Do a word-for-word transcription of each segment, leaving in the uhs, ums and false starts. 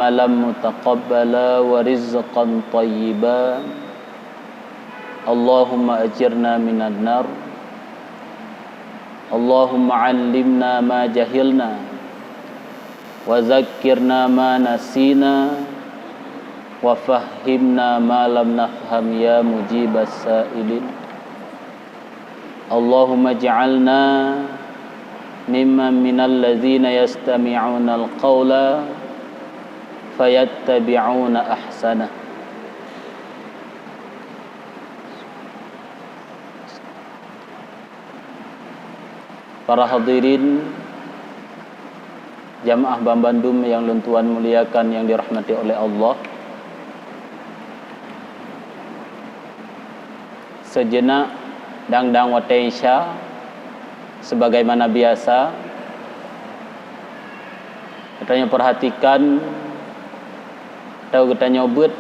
عملا متقبلا ورزقا طيبا. اللهم أجرنا من النار. اللهم علمنا ما جهلنا وذكرنا ما نسينا وفهمنا ما لم نفهم يا مجيب السائلين. اللهم اجعلنا ممن من الذين يستمعون القول فيتبعون أحسنه. Para hadirin, jamaah banmandum nyang lôn tuan muliakan, nyang dirahmati oleh Allah. Seujenak dang-dang watée Isya, sebagaimana biasa, geutanyoe perhatikan atau geutanyoe beuet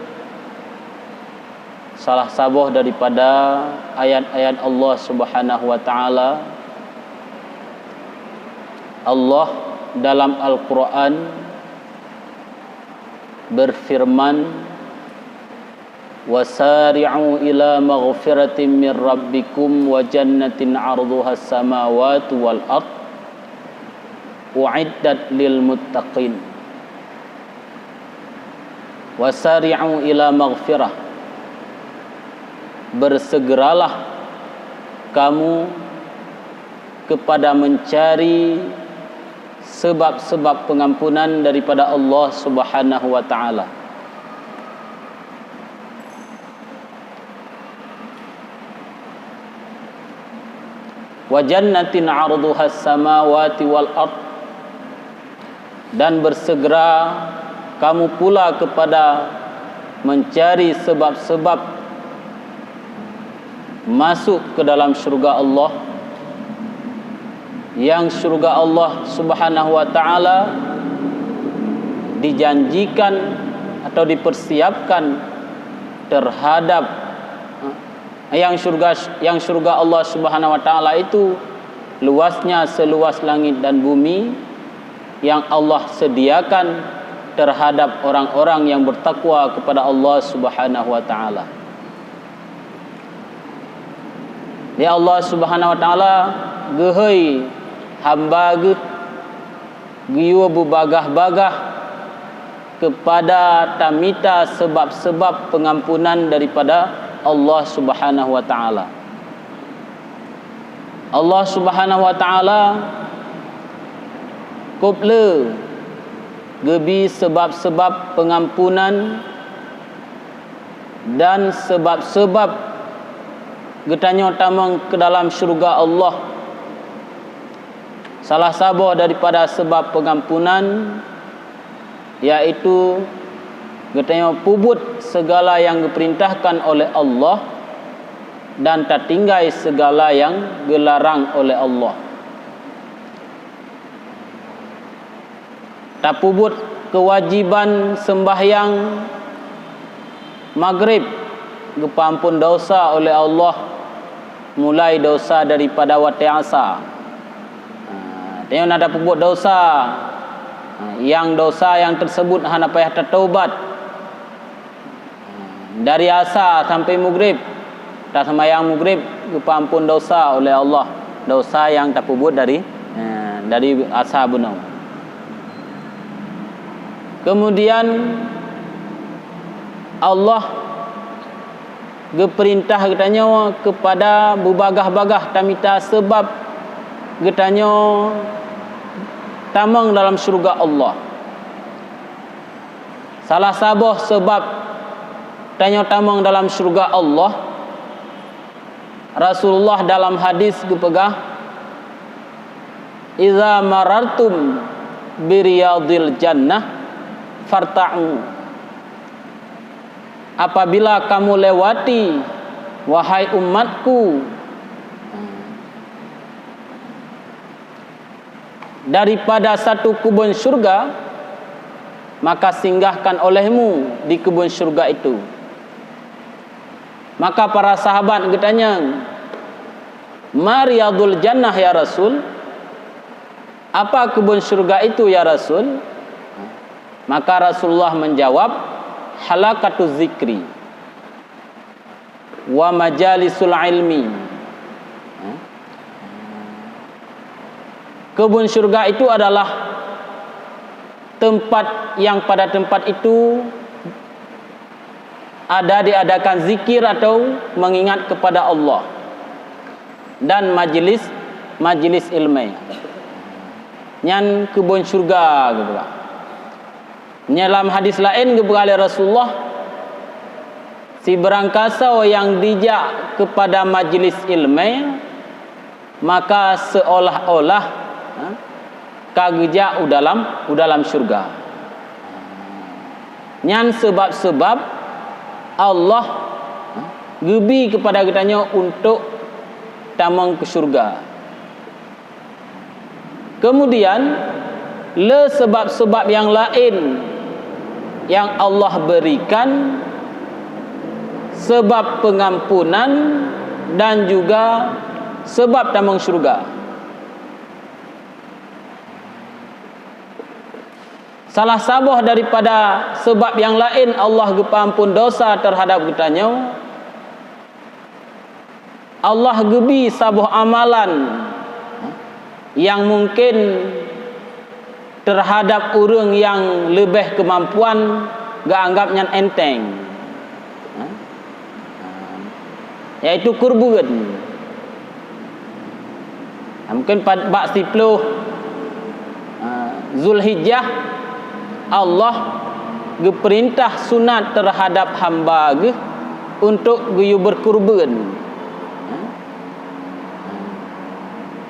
salah saboh daripada ayat-ayat Allah Subhanahu wa Ta'ala. Allah dalam Al-Quran berfirman, "Wasari'u ila maghfiratin min rabbikum wa jannatin 'arduhas samawati wal ard, u'iddat lil muttaqin." "Wasari'u ila maghfirah." Bersegeralah kamu kepada mencari sebab-sebab pengampunan daripada Allah Subhanahu wa Ta'ala. "Wa jannatin 'arduhas samawati wal ard." Dan bersegera kamu pula kepada mencari sebab-sebab masuk ke dalam syurga Allah, yang syurga Allah Subhanahu wa Ta'ala dijanjikan atau dipersiapkan terhadap, yang syurga, yang syurga Allah Subhanahu wa Ta'ala itu luasnya seluas langit dan bumi, yang Allah sediakan terhadap orang-orang yang bertakwa kepada Allah Subhanahu wa Ta'ala. Di Allah Subhanahu wa Ta'ala geuhôi hamba geuh geuyue beubagah-bagah kepada tamita sebab-sebab pengampunan daripada Allah Subhanahu wa Ta'ala. Allah Subhanahu wa Ta'ala kôb le geubi sebab-sebab pengampunan dan sebab-sebab geutanyoe tamong ke dalam syurga Allah. Salah saboh daripada sebab pengampunan, yaitu geutanyoe peubuet segala nyang geupeurintahkan oleh Allah dan tatinggai segala nyang geularang oleh Allah. Tapeubuet keuwajiban seumbahyang Maghrib, geupeuamphon desya oleh Allah, mulai desya daripada watée asa. Ha, tanyoe na tapeubuet desya, ha, nyang desya nyang teuseubut hana payah tataubat. Dari asa sampai Maghrib, taseumayang Maghrib, geupeuamphon desya oleh Allah, desya nyang tapeubuet dari, eh, dari asa bunoe. Kemudian Allah geupeurintah geutanyoe keupada beubagah-bagah tamita seubab geutanyoe tamong dalam syeuruga Allah. Salah saboh seubab tanyoe tamong dalam syeuruga Allah, Rasulullah dalam hadis geupeugah, "Idza marartum bi riyadil jannah farta'u." Apabila kamu lewati, wahai umatku, daripada satu keubon syeuruga, maka singgahkan olehmu di keubon syeuruga itu. Maka para sahabat geutanyong, "Ma riyadul jannah, ya Rasul?" Apa keubon syeuruga itu, ya Rasul? Maka Rasulullah menjawab, "Halaqatuz zikri wa majalisul ilmi." Kebun syurga itu adalah tempat yang pada tempat itu ada diadakan zikir atau mengingat kepada Allah, dan majlis-majlis ilmu. Nyan kebun syurga, geupeugah. Nyan lam hadis laén geupeugah lé Rasulullah, "Sibeurangkasoe nyang dijak kepada majlis ilmu, maka seolah-olah, ha, ka geujak u dalam, u dalam syurga." Nyan seubab-seubab Allah, ha, geubi kepada geutanyoe untuk tamong keu syurga. Kemudian, le seubab-seubab nyang laén nyang Allah berikan, seubab pengampunan dan juga seubab tamong syurga. Salah saboh daripada seubab nyang laén Allah geupeuamphon dosa teuhadab geutanyoe, Allah geubi saboh amalan nyang mungken teuhadab ureuëng nyang leubeh keumampuan geuanggab nyan enteng, yaitu keureubeuen. Mungken bak siploh Zulhijjah, Allah geupeurintah sunat teuhadab hamba Geuh untuk geuyue beukeureubeuen.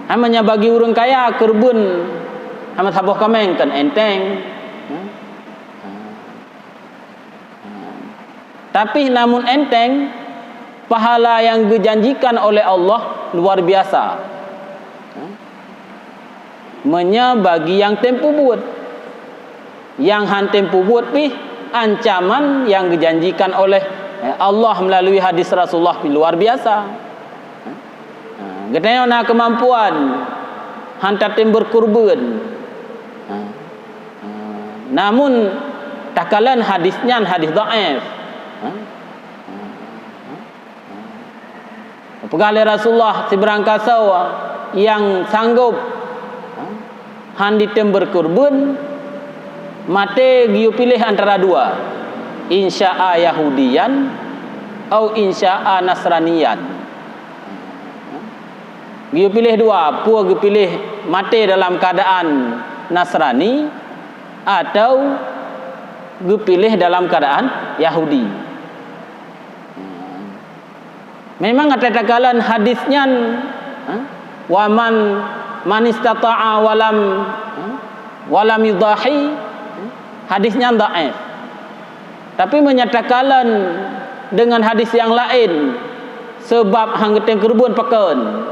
Hana meunyoe bagi ureuëng kaya keureubeuen, hana saboh kaméng kan enteng. Tapi namun enteng, pahala nyang geujanjikan oleh Allah luar biasa. Meunyoe bagi nyang tem peubuet, nyang han tem peubuet pih, ancaman nyang geujanjikan oleh Allah meulalu hadis Rasulullah pih luar biasa. Geutanyoe na keumampuan, han tatem beukeureubeuen. Namun, takalon hadis nyan hadis dhaif. Peugah lé Rasulullah, sibeurangkasoe nyang sanggop han jitem beukeureubeuen, maté geuyue piléh antara dua, insya'a Yahudiyan au insya'a Nasraniyan. Geuyue piléh dua, peue geupiléh maté dalam keuadaan Nasrani atau geupiléh dalam keuadaan Yahudi. Memang ata takalon hadis nyan, ha? "Wa man, man istata'a walam, ha? Walam yudahi," hadis nyan dhaif. Tapi meunyoe takalon deungon hadis nyang laén, seubab han geutem keureubeuen pakon.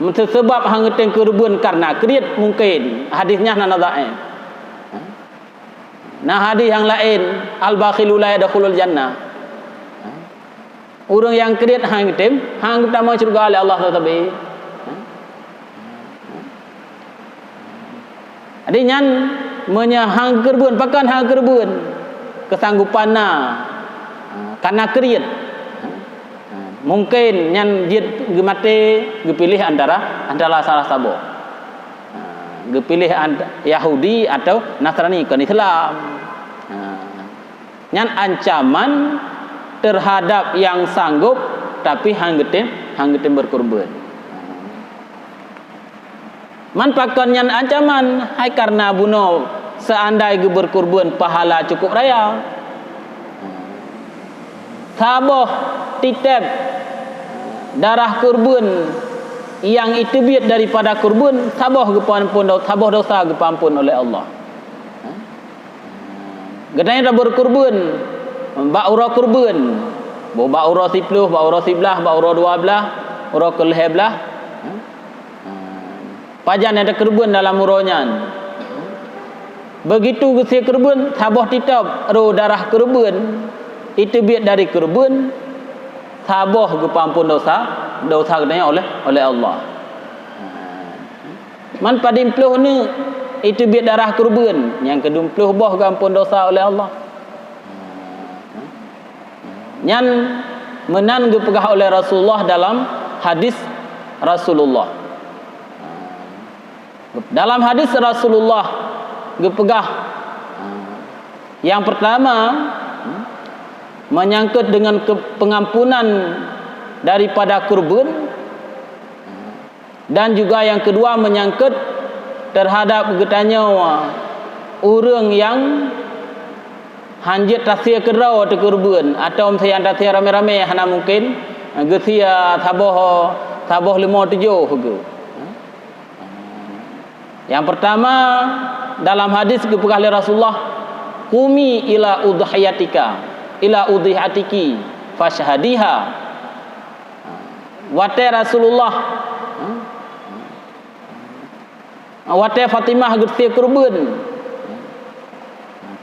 Meuseu-, seubab han geutem keureubeuen kareuna kriet mungken, hadis nyan hana dhaif. Na hadis nyang laén, "Al-bakhilu la yadkhulul jannah." Ureuëng nyang kriet han geutem, han geutamong syeuruga lé Allah tabi. Jadi nyan meunyoe han keureubeuen, pakon han keureubeuen, keusanggopan na, kana kriet. Mungken nyan jeuet geumaté geupiléh antara, antara salah saboh. Geupiléh ant-, Yahudi atau Nasrani, kon Islam. Nyan ancaman teuhadab nyang sanggop, tapi han geutem, han geutem beukeureubeuen. Man pakon nyan ancaman? Hai kareuna bunoe seuandai geubeukeureubeuen pahala cukup raya. Saboh titeb darah keureubeuen nyang iteubiet daripada keureubeuen, saboh geupeuamphon do-, saboh dosa geupeuamphon oleh Allah. Geutanyoe tabeukeureubeuen bak uroe keureubeuen, boh bak uroe siploh, bak uroe siblaih, bak uroe dua blaih, uroe keulhée blaih. Pajan nyang takeureubeuen dalam uroe nyan? Beugitu geusie keureubeuen, saboh titeb roh darah keureubeuen iteubiet dari keureubeuen, saboh geupeuamphon dosa, dosa geutanyoe oleh, oleh Allah. Man padum ploh neuk Itu biet darah keureubeuen, nyang keudum ploh boh geuamphon dosa oleh Allah. Nyan meunan geupeugah oleh Rasulullah dalam hadis Rasulullah. Dalam hadis Rasulullah geupeugah, yang pertama, menyangkut dengan ke-, pengampunan daripada keureubeuen, dan juga yang kedua menyangkut terhadap geutanyoe ureuëng nyang hanjeuet tasie keudroe teukeureubeuen, atau miseue nyang tasie ramé-ramé hana mungkin, geusie saboh, saboh leumo tujoh geuh. Yang pertama, dalam hadis geupeugah lé Rasulullah, "Qumi ila udhiyatika, ila udhiyatiki, fashhadiha." Watée Rasulullah, watée Fatimah geusie keureubeuen,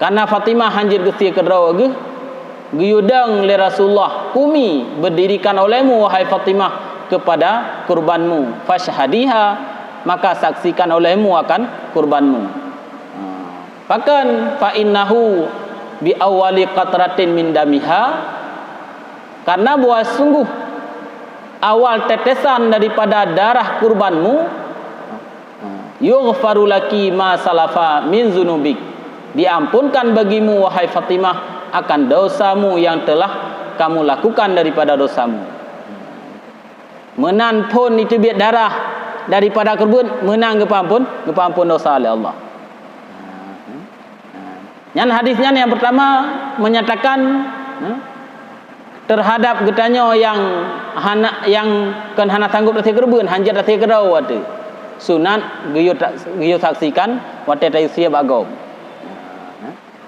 karena Fatimah hanjeuet geusie keudroe geuh, geuyue dong lé Rasulullah, "Qumi, berdirikan olehmu, wahai Fatimah, kepada kurbanmu, fashhadiha, maka saksikan olehmu akan kurbanmu." Pakon? "Fa innahu bi awwali qatratin min damiha," karena bahwa sungguh awal tetesan daripada darah kurbanmu, "yughfaru laki ma salafa min zunubik," diampunkan bagimu, wahai Fatimah, akan dosamu yang telah kamu lakukan daripada dosamu. Meunan phon itu biet darah daripada keureubeuen, meunan geupeuampon, geupeuampon dosa lé Allah. Nyan hadis nyan yang pertama menyatakan, terhadap geutanyoe yang hana, yang kon hana sanggup tasie keureubeuen, hanjeuet tasie keudroe watée sunat geuyue ta-, geuyue saksikan watée tayue sie bak gob.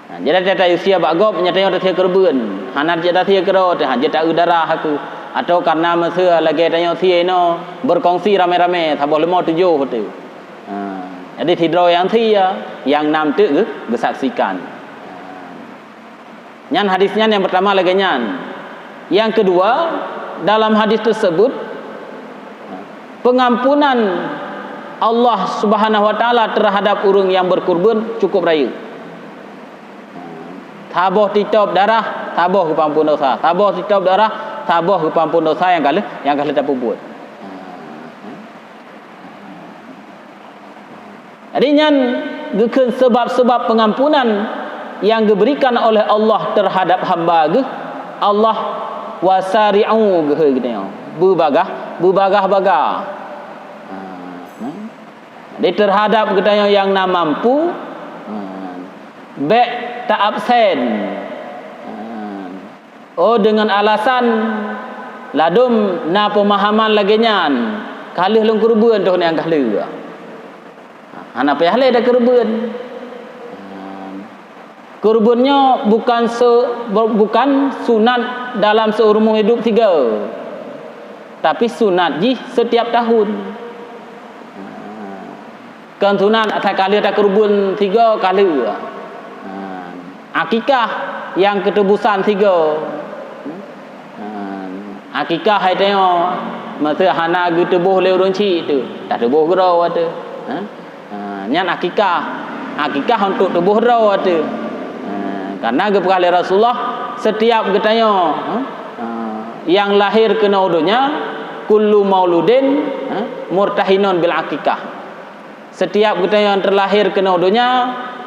Nah, jadi tasie bak gob, nyan tanyoe tasie keureubeuen. Hana jeuet tasie keudroe, teuh, jeuet taeu darah aku. Atau karena meuseu lagée tanyoe sie inoe berkongsi ramé-ramé, saboh leumo tujoh teuh. Ha, jadi sidroe nyang sie, nyang nam teuk geu-, geusaksikan. Nyan hadis nyan nyang pertama lagée nyan. Yang kedua, dalam hadis tersebut, pengampunan Allah Subhanahu wa Taala terhadap ureuëng yang berkurban cukup rayeuk. Saboh titop darah, saboh geupeuampon dosa. Saboh titop darah, saboh geupeuampon dosa nyang ka lheueh, nyang ka lheueh tapeubuet. Jadi nyan geukheun sebab-sebab pengampunan yang geuberikan oleh Allah terhadap hamba geuh, Allah wasari'u geuh geutanyoe. Beubagah, beubagah-bagah. Jadi terhadap geutanyoe nyang na mampu, bék ta-absen. Oh, dengan alasan ladôm na peumahaman lagée nyan, ka lheueh lôn keureubeuen toh nyang ka lheueh. Hana payah lé takeureubeuen. Keureubeuen nyoe bukan se-, bu-, bukan sunat dalam seumur hidup sigoe, tapi sunat jih setiap tahun. Kon sunat asai ka lheueh takeureubeuen sigoe ka lheueh. Ha, akikah nyang keutubosan sigoe. Ha, akikah hai tanyoe, meuseu hana geutuboh lé ureuëng chik teuh, tatuboh keudroe teuh. Ha? Ha, nyan akikah. Akikah untuk tuboh droe teuh. Ha, karena geupeugah lé Rasulullah, setiap geutanyoe, ha, ha, nyang lahé keunoe donya, kullu mauludin, ha, murtahinun bil akikah. Setiap geutanyoe nyang teulahé keunoe donya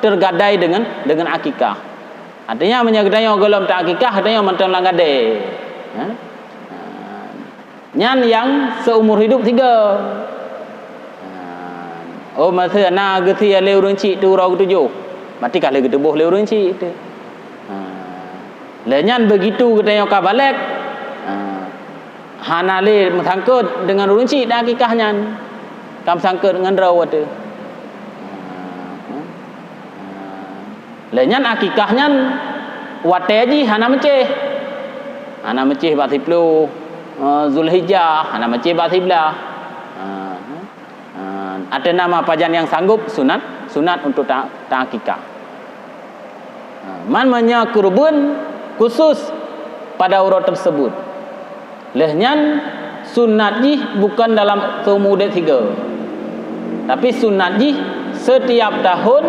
teugadai deungon, deungon akikah. Artinya, meunyoe geutanyoe gohlom ta-akikah, geutanyoe mantong lam gadée. Ha? Ha. Nyan nyang seumur hidup sigoe. Ha. Oh, meuseu na geusie lé ureuëng chik teuh uroe geutujoh, berarti ka lheueh geutuboh lé ureuëng chik teuh. Ha. Lheueh nyan begitu geutanyoe ka balek, ha, hana lé meusangkot deungon ureuëng chik dan akikah nyan. Ka meusangkot ngon droe teuh. Lheueh nyan akikah nyan watée jih hana meucéh. Hana meucéh bak siploh, eh, Zulhijjah, hana meucéh bak siblaih. Ha, ha. Ateueh nama pajan nyang sanggup sunat, sunat untuk ta-, ta-akikah. Ha, man meunyoe keureubeuen khusus pada uroe tersebut. Lheueh nyan sunat jih bukon dalam seumur udeb sigoe. Tapi sunat jih Setiap tahun,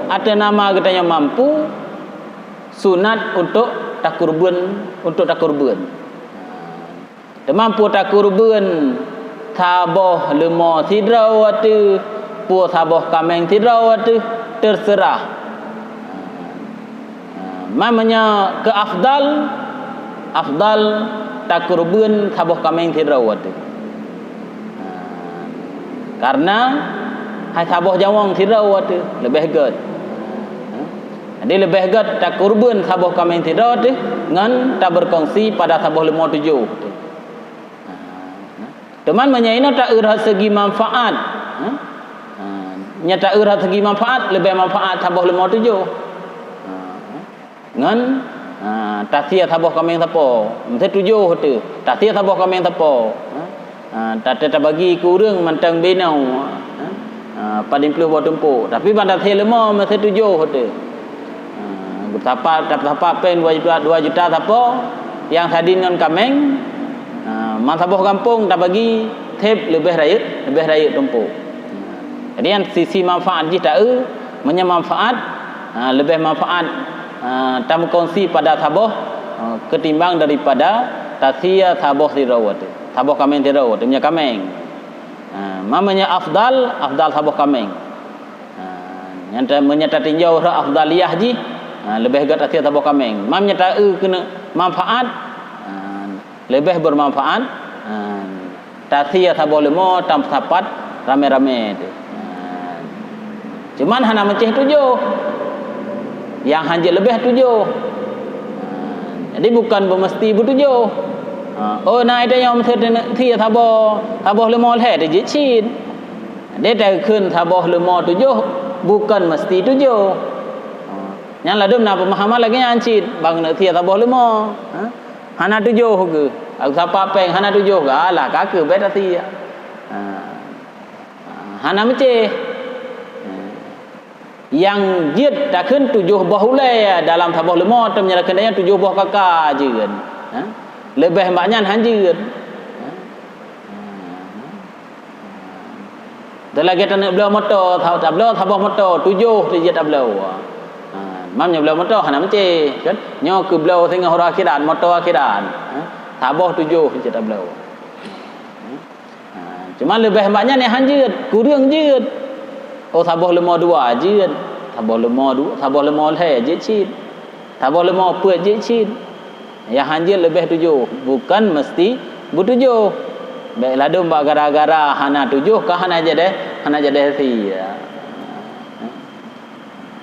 ateueh nama geutanyoe mampu, sunat untuk takurbeuen, untuk takurbeuen. Teumampu takurbeuen saboh leumo sidroe ateueh, peue saboh kaméng sidroe ateueh, terserah. Meunyoe keu afdal, afdal takurbeuen saboh kaméng sidroe ateueh. Karena hai saboh jawong sidroe ateueh, leubeh gét. Jadi leubeh gét takurbeuen saboh kaméng sidroe ateueh ngon tabeurkongsi pada saboh leumo tujoh. Teuma meunyoe inoe taeu rot segi manfaat, ha? Ha, nyoe taeu rot segi manfaat, leubeh manfaat saboh leumo tujoh. Ha, ngon, ha, tasie saboh kaméng sapo, meusti tujoh teuh, tasie saboh kaméng sapo. Ha, ha, ta-, ta-, tabagi keu ureuëng mantong binoe. Ha, ha, padum ploh boh tumpôk, tapi ban tasie leumo meusti tujoh teuh. Ha, geusapat, tasapat péng dua juta, dua juta sapo, nyang sadin ngon kaméng, ha, man saboh gampông tabagi, sép leubeh rayeuk, leubeh rayeuk tumpôk. Ha, jadi nyan sisi manfaat jih taeu, meunyoe manfaat, ha, leubeh manfaat, ha, tameukongsi pada saboh, ha, ketimbang daripada tasie saboh sidroe teuh, saboh kaméng sidroe teuh, meunyoe kaméng. Ha, ma meunyoe afdal, afdal saboh kaméng. Ha, nyan ta-, meunyoe tatinjau rot afdaliyah jih, ha, leubeh gét tasie saboh kaméng. Ma meunyoe taeu keuneuk manfaat, ha, leubeh beurmanfaat, ha, tasie saboh leumo, tasapat ramé-ramé teuh. Ha, cuman hana meucéh tujoh. Nyang han jeuet leubeh tujoh. Ha, jadi bukan beumeusti beutujoh. Ha, oh, na ita nyang meusti sie saboh, saboh leumo lhée teuh jeuet cit. Deh takheun saboh leumo tujoh, bukan meusti tujoh. Ha, nyan ladôm na peumahaman lagée nyan cit, ban keuneuk sie saboh leumo. Ha? Hana tujoh geuh. Aku sapat péng hana tujoh geuh. Alah, ka keuh bék tasie. Ha. Ha, hana meucéh. Ha. Nyang jeuet takheun tujoh boh ulée dalam saboh leumo, teuma nyan takheun tujoh boh kaka jeuet. Ha? Leubeh bak nyan han jeuet. Ha? Teu lagée taneuk bloe moto, ta-, tabloe saboh moto, tujoh teuh jeuet tabloe. Ha, mam nyoe bloe moto hana meucéh, kan? Nyoe keu bloe singoh uroe akhirat, moto akhirat. Ha, saboh tujoh teuh jeuet tabloe. Ha, cuma leubeh bak nyan nyang han jeuet, kureueng jeuet. Oh, saboh leumo dua jeuet, saboh leumo du-, saboh leumo lhée jeuet cit. Saboh leumo peuet jeuet cit. Nyang han jeuet leubeh tujoh, bukan meusti beutujoh. Bék ladôm bak gara-gara hana tujoh ka hana jadeh, hana jadeh sie.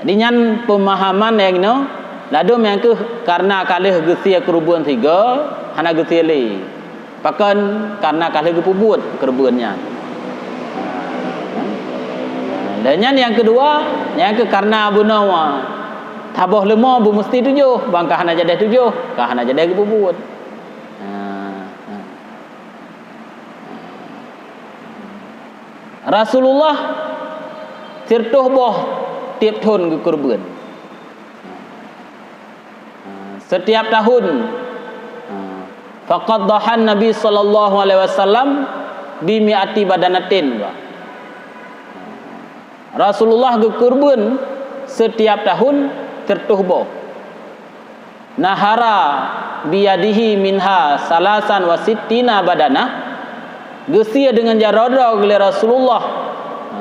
Jadi nyan peumahaman nyang inoe, ladôm nyang keuh karna ka lheueh geusie keureubeuen sigoe, hana geusie lé. Pakon? Karna ka lheueh geupeubuet keureubeuen nyan. Lheueh nyan nyang keudua, nyang keu karna bunoe, saboh leumo beumeusti tujoh, ban ka hana jadeh tujoh, ka hana jadeh geupeubuet. Rasulullah siratoh boh tieb thon geukeureubeuen. Ha, setiap tahun, ha, faqad dhahan Nabi sallallahu alaihi wasallam bi mi'ati badanatin. Rasulullah geukeureubeuen setiap tahun siratoh boh. Nahara biyadihi minha salasan wa sittina badanah, geusie deungon jaroe droe lé Rasulullah, ha,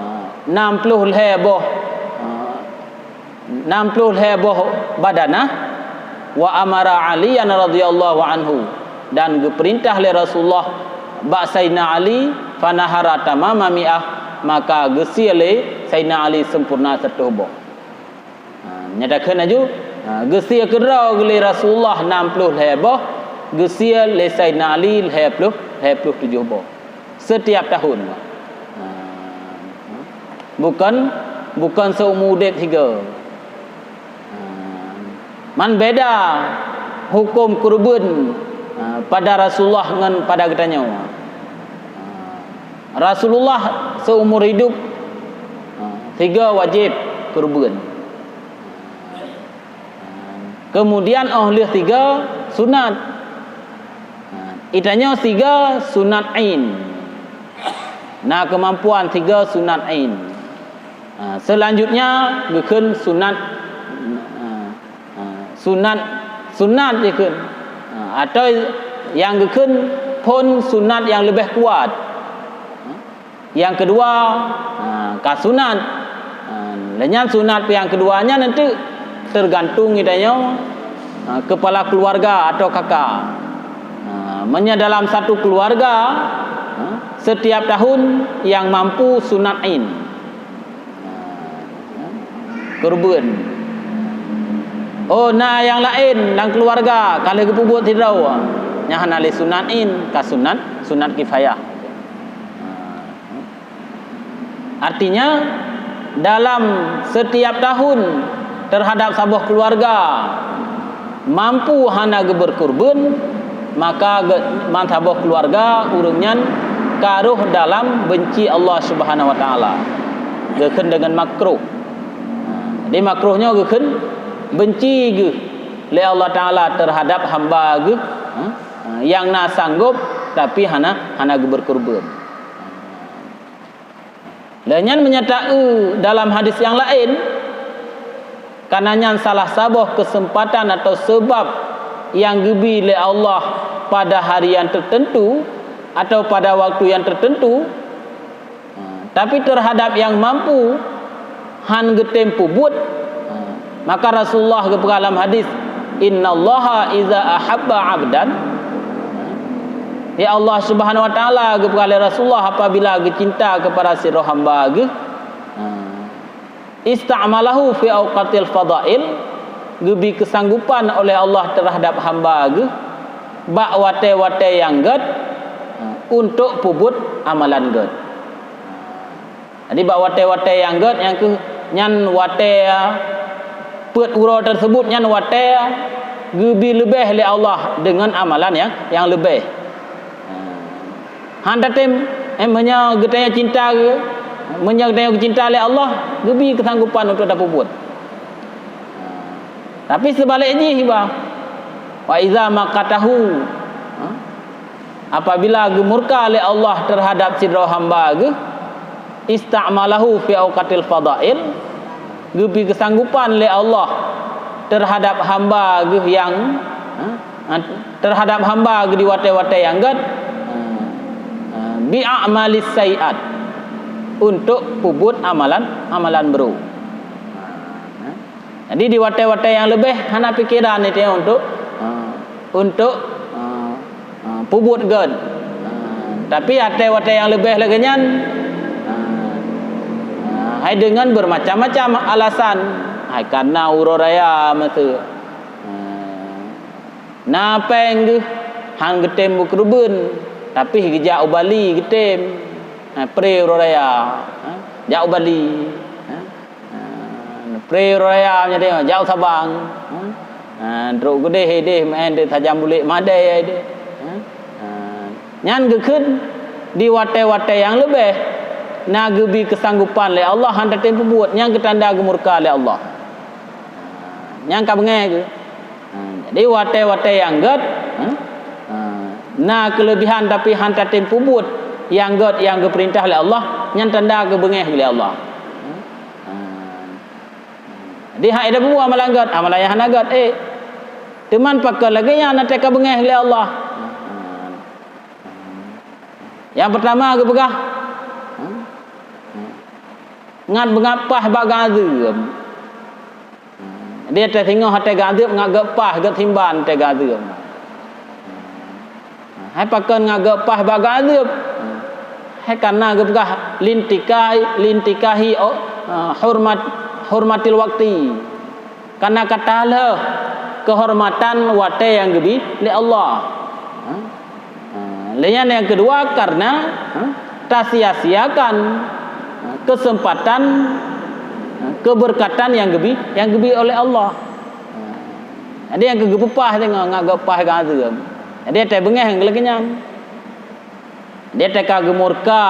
nam ploh lhée boh, ha, nam ploh lhée boh badanah, wa amara Aliyan radhiyallahu anhu, dan geupeurintah lé Rasulullah bak Saidina Ali, fanahara tamama mi'ah, maka geusie lé Saidina Ali sempurna siratoh boh. Ha, nyan takheun laju, ha, geusie keudroe lé Rasulullah nam ploh lhée boh, geusie lé Saidina Ali lhée ploh, lhée ploh tujoh boh. Setiap tahun. Ha, bukon, bukon seumu udeb sigoe. Ha, man beda huköm keureubeuen, ha, pada Rasulullah ngon pada geutanyoe. Ha, Rasulullah seumur hidup, ha, sigoe wajéb keureubeuen. Keumudian óh lheueh sigoe sunat. Ha, geutanyoe sigoe sunat ain. Na keumampuan sigoe sunat ain. Ha, seulanjutnya geukheun sunat, ha, ha, sunat, sunat geukheun. Ha, atau nyang geukheun phon sunat nyang leubeh kuat. Ha, nyang keudua, ha, ka sunat. Ha, lheuh nyan sunat nyang keudua nyan nanti teugantung geutanyoe, ha, keupala keuluwarga atawa kaka. Ha, meunyoe dalam satu keuluwarga, ha, setiap tahun nyang mampu sunat ain. Keureubeuen. Oh, na nyang laén lam keuluwarga ka lheueh geupeubuet sidroe. Nyan hana lé sunat ain, ka sunat, sunat kifayah. Artinya, dalam setiap tahun terhadap saboh keuluwarga, mampu hana geubeureukeureubeuen, maka ge-, ban saboh keuluwarga ureuëng nyan ka rhoh dalam benci Allah Subhanahu Wa Taala. Geukheun deungon makruh. Jadi makruh nyoe geukheun benci geuh lé Allah Taala terhadap hamba geuh, ha, nyang na sanggob tapi hana, hana geubeureukeureubeuen. Lheueh nyan meunyoe ta-eu dalam hadis nyang laén, kana nyan salah saboh keuseumpatan atawa seubab nyang geubi lé Allah pada hari nyang teuteuntu atawa pada waktu nyang teuteuntu, ha, tapi teuhadab nyang mampu han geutem peubuet, ha, maka Rasulullah geupeugah lam hadis, "Innallaha iza ahabba 'abdan," ya Allah Subhanahu Wa Taala geupeugah lé Rasulullah apabila geucinta keupada sidroe hamba geuh, ha, "Ista'malahu fi awqatil fadail," geubi keusanggopan oleh Allah teuhadab hamba geuh bak watée-watée nyang gét, ha, untuk peubuet amalan gét. Jadi bak watée-watée nyang gét nyang keuh nyan watée, ha, peuet uroe teuseubut nyan watée, ha, geubi leubeh lé Allah deungon amalan nyang, nyang leubeh. Ha. Han tatem, eh, meunyoe geutanyoe cinta geu-, meunyoe geutanyoe geucinta lé Allah, geubi keusanggopan untuk tapeubuet. Ha. Tapi seubalek jih bah, wa iza maqatahu, ha? Apabila geumurka lé Allah teuhadab sidroe hamba geuh, ista'malahu fi awqatil fadail, geubi keusanggopan lé Allah teuhadab hamba geuh nyang, ha, teuhadab hamba geuh di watée-watée nyang gét, ha, bi a'malis sayyi'at, untuk peubuet amalan, amalan brôk. Ha. Jadi di watée-watée nyang leubeh hana pikeran itu untuk, ha, untuk, ha, ha, peubuet gét. Ha, tapi watée-watée nyang leubeh lagée nyan, ha, ha, hai deungon bermacam-macam alasan. Hai kana uroe raya meusu. Ha, na péng geuh han geutem beukeureubeuen, tapi geujak u Bali geutem. Ha, pre uroe raya. Ha, jak u Bali. Ha. Ha, pre uroe raya nyan teuh, jak u Sabang. Ha? Ha, trok keudeh ideh, meu'en teuh tajam bulék madé ideh. Ha? Ha, nyan geukheun di watée-watée nyang leubeh na geubi keusanggopan lé Allah han tatem peubuet, nyan geutanda geumurka lé Allah. Ha, nyan ka beungéh geuh. Ha, jadi watée-watée nyang gét, ha, ha, na keuleubehan tapi han tatem peubuet nyang gét nyang geupeurintah lé Allah, nyan tanda geubeungéh lé Allah. Ha, ha. Jadi hana ida peubuet amalan gét, amalan nyang hana gét, eh. Teuma pakon lagée nyan na teuka beungéh lé Allah. Ha, ha. Nyang peurtama geupeugah, ha, ha, ngat beungéh paih bak geuazeuem. Di ateueh singoh watée geuazeueb ngat gét paih, gét simban watée geuazeueb. Hai pakon ngat gét paih bak geuazeueb? Hai kana geupeugah lintikahi, lintikahi, oh, hurmat, hurmatil wakti. Kana ka talheueh keuhormatan watée nyang geubi lé Allah. Ha, lé nyan nyang keudua, karena, ha, tasia-siakan, ha, keuseumpatan, ha, keubeurkatan nyang geubi, nyang geubi oleh Allah. Ha, jadi nyang keu geupeupah singoh ngat gét paih geuazeueb. Jadi watée beungéh lagée nyan. Dia teuka geumurka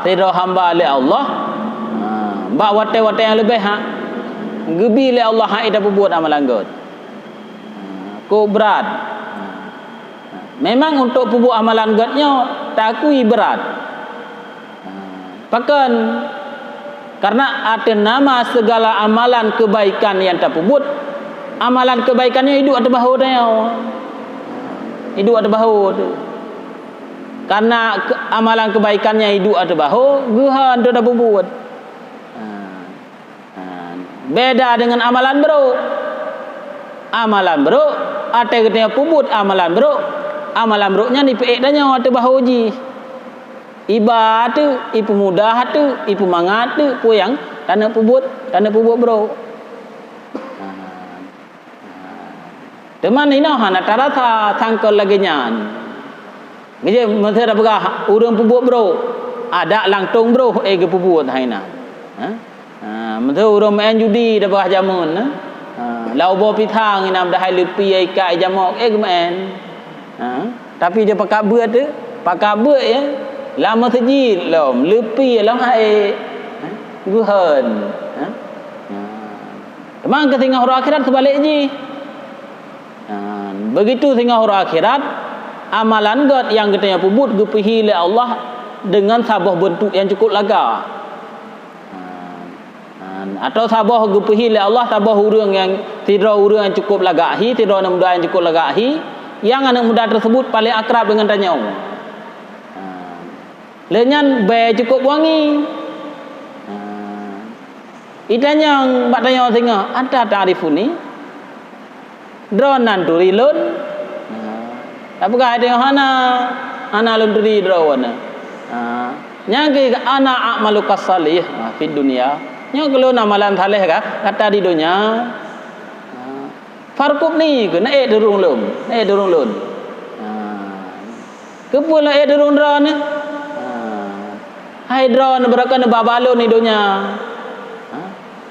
sidroe hamba lé Allah, ha, bak watée-watée nyang leubeh, ha, geubi lé Allah hana ida peubuet amalan gét. Ha, kok brat. Ha, memang untuk peubuet amalan gét nyoe taakui brat. Ha, pakon? Karena ateueh nama segala amalan kebaikan nyang tapeubuet, amalan kebaikan nyan iduek ateueh bahô tanyoe. Iduek ateueh bahô teuh. Karena ke-, amalan kebaikan nyan iduek ateueh bahô, geuhon teuh tapeubuet. Ha. Ha. Beda dengan amalan brok. Amalan brok, watèe geutanyoe peubuet amalan brok, amalan brok nyan ipeuék tanyoe ateueh bahô jih. Iba teuh, ipeumudah teuh, ipeumangat teuh peue nyang taneuk peubuet, taneuk peubuet brok. Ha. Ha. Teuma inoe hana tarasa sangkot lagèe nyan. Geujak meusé tapeugah ureueng peubuet brok, adak langsông brok, eh, geupeubuet hai na. Ha? Ha, meusé ureueng meu'en judi tapeugah jameun, ha? Ha, lam ubo pisang inan padahai leupie ikat jamok, eh, geumeu'en. Ha? Tapi dia pakat beuet teuh, pakat beuet, ya. Lam meuseujid lom, leupie lam hai. Ha? Geuhon. Ha? Ha. Teuma keu singoh uroe akhirat seubalek jih. Ha, begitu singoh uroe akhirat, amalan gèt nyang geutanyoe peubuet geupeuhi lé Allah deungon saboh beuntuk nyang cukup lagak. Ha, ha, atau saboh geupeuhi lé Allah saboh ureueng nyang, sidroe ureueng nyang cukup lagak hi, sidroe aneuk muda nyang cukup lagak hi, nyang aneuk muda tersebut paléng akrab deungon tanyoe. Ha. Lheueh nyan bèe cukup wangi. Ha. Itanyong bak tanyoe singoh, "Anta ta'rifuni?" Droeneuh turi lôn? Ha. Tapeugah tanyoe, "Hana, hana lôn turi droeneuh." Ha. Nyang keu, "Ana a'malu kasalih, ha, fid dunya." Nyoe keu lôn amalan saleh ka, gata di donya. Ha. Farkubni keu, neuék turi lôn, neuék turi lôn. Ha. Keupeue neuék turi droeneuh? Ha. Hai droeneuh, barokon neuba balon di donya. Ha.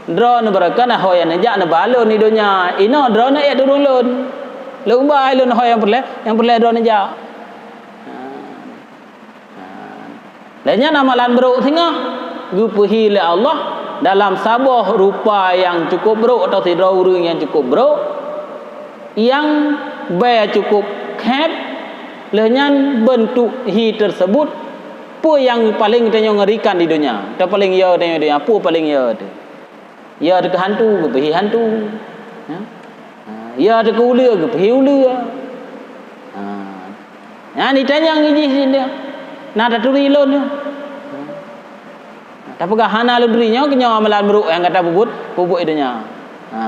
Droeneuh barokon ho nyang neujak neuba lôn di donya. Inoe droeneuh ék turi lôn. Lôn ba hai lôn ho nyang peureulèe, nyang peureulèe droeneuh jak. Ha. Lheueh nyan amalan brok singoh geupeuhi lé Allah dalam saboh rupa nyang cukup brok atau sidroe ureueng nyang cukup brok, nyang bèe cukup khèb, lheueh nyan beuntuk hi tersebut peue nyang paléng tanyoe ngerikan di donya, atau paléng yo tanyoe di donya, peue paléng yo teuh. Ya teuh keu hantu, geupeuhi hantu. Ya. Ha, ya teuh keu uleue, geupeuhi uleue. Ha. Nyan itanyong jih, na taturi lôn nyoe. Ha. Tapeugah hana lôn turi nyoe, keu nyoe amalan brok nyang gata peubuet, peubuet di donya. Ha.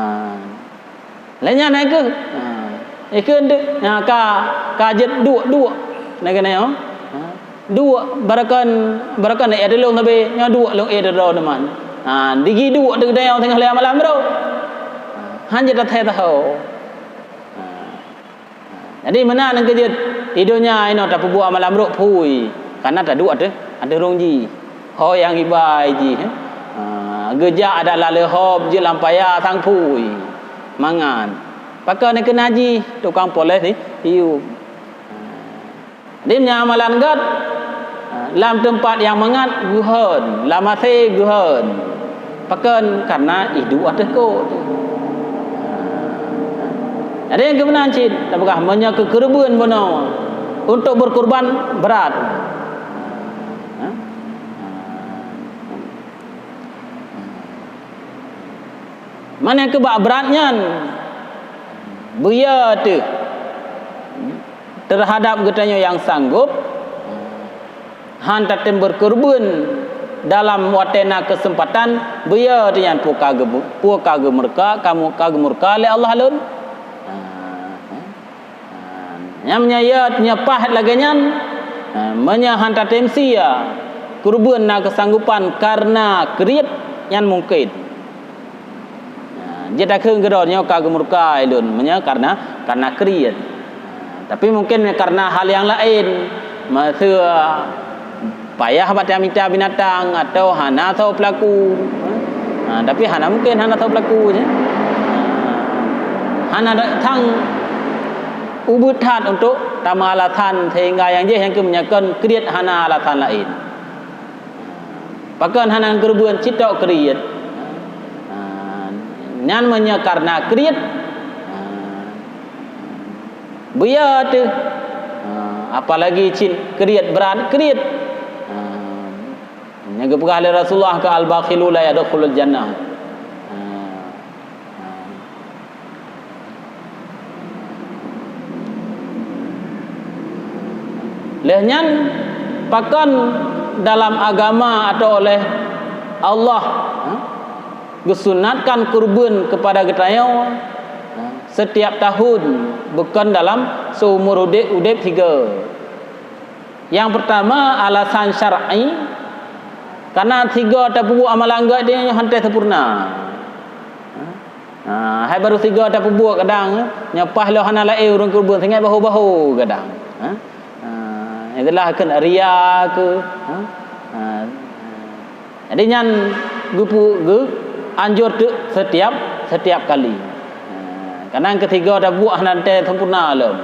Lheueh nyan na ikheun. Ha. Ikheun deuh, ha, ka, ka jeuet duek, duek. Na keuneuk nyoe. Ha. Duek, barokon, barokon ék teuh lôn sabe, nyoe duek lôn ék teuh droeneuh man. Ha, digi duek teuh geutanyoe singoh lé amalan brok. Ha, han jeuet tathèe taho. Ha. Ha. Jadi meunan nyang keujeuet, di donya inoe tapeubuet amalan brok phui, kareuna taduek ateueh, ateueh rhueng jih. Ho nyang iba jih, eh. Ha, geujak adak laleuhob jeuet lam paya sang phui. Mangat. Pakon keunan jih tukang poles ni, iup. Ha. Jadi meunyoe amalan gèt, ha, lam teumpat nyang mangat geuhon, lam asèe geuhon. Pakon? Kareuna iduek ateueh kot. Jadi nyang keumeunan cit, tapeugah meunyoe keu keureubeuen bunoe untuk berkurban brat. Ha? Meunan keu bak brat nyan, beuyo teuh terhadap geutanyoe nyang sanggob, han tatem berkurban dalam watèe na keuseumpatan, beuyo teuh nyan peue ka geu-, peue ka geumurka, ka mu-, ka geumurka lé Allah lôn. Ha, ha. Ha, nyan meunyoe ya, nyoe paih lagèe nyan, ha, meunyoe han tatem sie, kurban na keusanggopan kareuna kriet, nyan mungken. Ha, jeuet takheun keudroe nyoe ka geumurka ulôn, meunyoe kareuna, kareuna kriet. Ha, tapi mungken kareuna hal nyang laén, meuseu payah bak tamita binatang atau hana soe peulaku. Ha, tapi hana mungken hana soe peulaku je. Ha, hana datang ubit that untuk tameualasan sehingga nyang jih nyang keu meunyoe kon kriet hana alasan laén. Pakon hana keureubeuen cit tok kriet. Ha, nyan meunyoe kareuna kriet. Ha, beuyo teuh. Ha, apalagi cit kriet brat kriet. Ha, Nyang geupeugah lé Rasulullah keu al-bakhilu la yadkhulul jannah. Ha. Ha. Lheueh nyan, pakon dalam agama atau oleh Allah, ha, geusunatkan kurban kepada geutanyoe, ha, setiap tahun, bukon dalam seumur udeb, udeb sigoe. Nyang peurtama, alasan syar'i, kareuna sigoe tapeubuet amalan gét nyoe hana teuseupurna. Ha, hai barô sigoe tapeubuet kadang, nyoe paih lom hana laén ureuëng keureubeuen, singoh bahu-bahu kadang. Ha? Ha, itulah keu ria keu, ha? Ha. Jadi nyan geupeu-, geu-, anjur teuk setiap, setiap kali. Ha, kadang keu sigoe tapeubuet hana teuseupurna lom.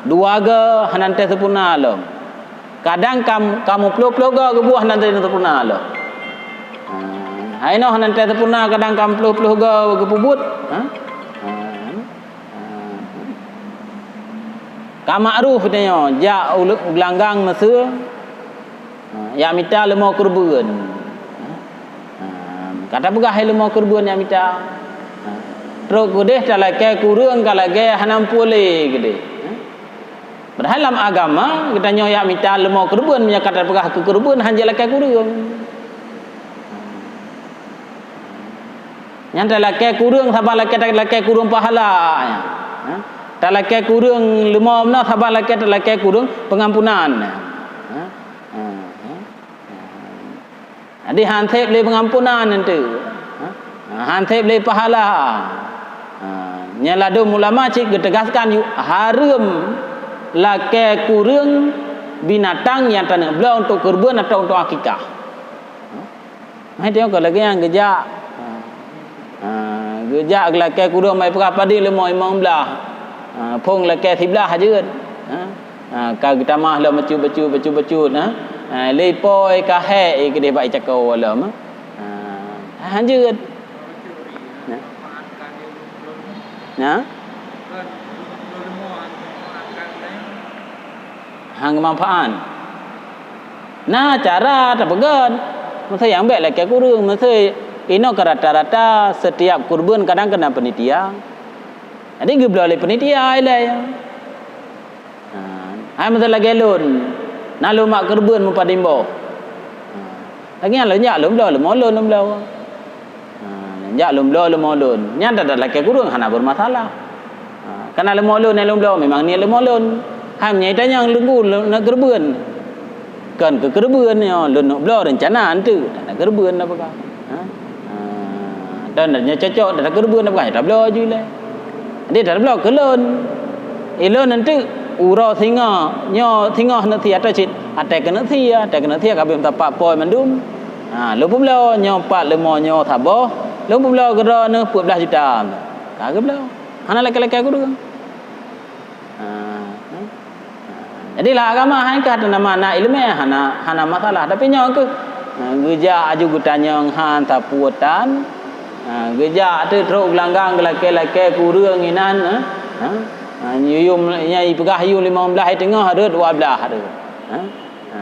Dua goe hana teuseupurna lom. Kadang kam-, kamoe ploh-ploh goe geubuet hana teuseupurna lom. Ha, hai noh hana teuseupurna kadang kamoe ploh-ploh goe geupeubuet. Ha? Ha. Ka ma'ruf tanyoe, jak u le-, u geulanggang meuseu, ha, jak mita leumo keureubeuen. Ha, ka tapeugah hai leumo keureubeuen jak mita. Ha, trok keudeh talakée kureueng ka lagée hana meupuléh keudeh. Ha? Padahai lam agama, geutanyoe jak mita leumo keureubeuen, meunyoe ka tapeugah keu keureubeuen, han jeuet lakée kureueng. Nyan talakée kureueng saban lakée, talakée kureueng pahala. Ha? Talakée kureueng leumo meunoe saban lakée, talakée kureueng peungampunan. Ha? Ha? Ha? Jadi han sép lé peungampunan enteuk. Ha? Han sép lé pahala. Ha, nyan ladôm ulama cit geuteugaskan yue hareuem lakée kureueng binatang nyang taneuk bloe untuk keureubeuen atau untuk akikah. Ha? Hai teuka lagée nyan geujak. Ha, geujak geulakée kureueng mai peugah padé leumo limong blaih. Ha, phon lakée siblaih jeuet. Ha? Ha, ka geutamah lom bacut-bacut, bacut-bacut, ha. Ha, lé ipoi ka hék, eh, keudeh bak icakoe lom, ha. Ha, hanjeuet. Ha. Ha? Han geumanfaat. Na cara tapeugét. Meusé nyang bék lakée kureueng, meusé inoe ka rata-rata setiap kurban kadang keu na panitia. Jadi geubloe lé panitia ilée. Ha, hai meusé lagée lôn, na lôn mak keureubeuen meupadum boh. Ha, lagée nyan lôn jak lôn bloe leumo lôn, lôn bloe. Ha, jak lôn bloe leumo lôn. Nyan that-that lakée kureueng hana beureumasalah. Ha, kana leumo lôn nyang lôn bloe memang niet leumo lôn. Hai meunyoe itanyong lôn ku lôn neuk keureubeuen. Kon keu keureubeuen nyoe, lôn neuk bloe reuncana enteuk, hana keureubeuen na peugah. Ha? Ha, dan nyoe cocok, dan keureubeuen na peugah, tabloe ju ilée. Jadi tabloe keu lôn. Eh, lôn enteuk uroe singoh, nyoe singoh neuk sie ateueh cit. Até keuneuk sie, até keuneuk sie ka beuem tapak poi mandum. Ha, lôn peubloe nyoe pat leumo nyoe saboh, lôn peubloe keudroe neuh peuet blaih juta. Ka geubloe. Hana lakée-lakée kureueng. Ha, ha. Jadi lam agama hai kah teunama na iéleumé hana, hana masalah. Tapi nyoe keuh, ha, geujak aju geutanyong han sapeue tan. Ha, geujak teuk trok geulanggang geulakée-lakée kureueng inan, ha. Ha, ha, yum, nyang ipeugah yum limong blaih teungoh rhot dua blaih rhot. Ha? Ha,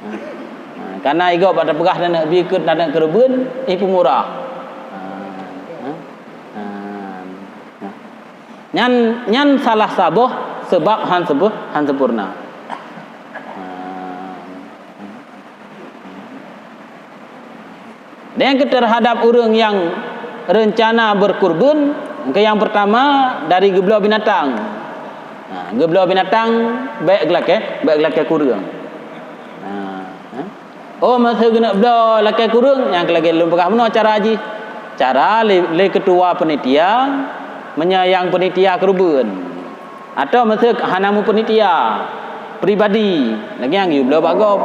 ha. Ha, kana igob bak tapeugah taneuk bi keuet taneuk keureubeuen, ipeumurah. Ha, ha. Ha. Ha. Nyan, nyan salah saboh seubab han seubu-, han sempurna. Ha. Dan keu terhadap ureuëng nyang reuncana beukeureubeuen, keu nyang peurtama dari geubloe binatang. Ha, geubloe binatang bék geulakée, bék geulakée kureueng. Ha, ha. Oh, meuseu geuneuk bloe lakée kureueng, nyang lagée lôn peugah meunoe cara jih. Cara lé, lé keutua panitia, meunyoe nyang panitia keureubeuen. Atawa meuseu hana meupeunitia pribadi, lagée nyang geubloe bak gob.